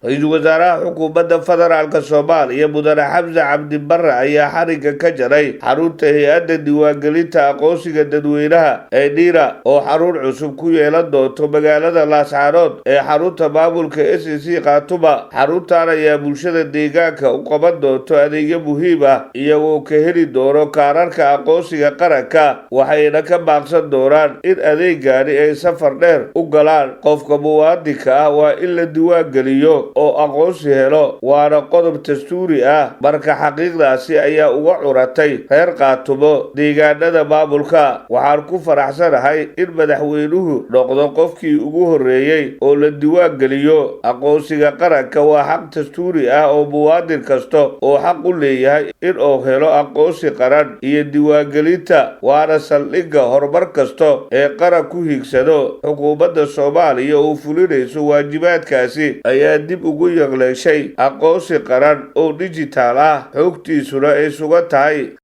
Ra-iisul wasaaraha xukuumadda federaalka Soomaaliya, Mudane Xamse Cabdi Barre, ayaa xarigga ka jaray xarunta hay-adda diiwaangelinta aqoonsiga dadweynaha ee NIRA, oo xarun cusub ku yeelan doonto magaalada Laascaanood ee xarunta maamulka SSC Khaatuma. Xaruntan ayaa bulshada deegaanka u qaban doonto adeegyo muhiim ah, iyagoo ka heli doono kaararka aqoonsiga qaranka, waxayna ka baaqsan doonaan in adeegani ay safar dheer u galaan. Qofka muwaadinka ah waa in la diiwaangeliyo oo aqoonsi helo, waana qodob dastuuri ah. Marka xaqiiqdaasi ayaa uga curatay reer Khaatumo deegaanada maamulka. Waxaan ku faraxsanahay in madaxweynuhu noqdo qofkii ugu horreeyey oo la diiwaangeliyo. Aqoonsiga qaranka waa xaq dastuuri ah oo muwaadin kasta oo xaq u leeyahay in uu helo aqoonsi qaran iyo diiwaangelinta, waana saldhigga horumar kasta ee qaran ku hiigsado. Xukuumadda Soomaaliya oo fulinayso waajibaadkaasi ayaa dib ugu yeegleeshay aqoonsi qaran oo dhijitaal ah, xogtiisuna ay sugan tahay.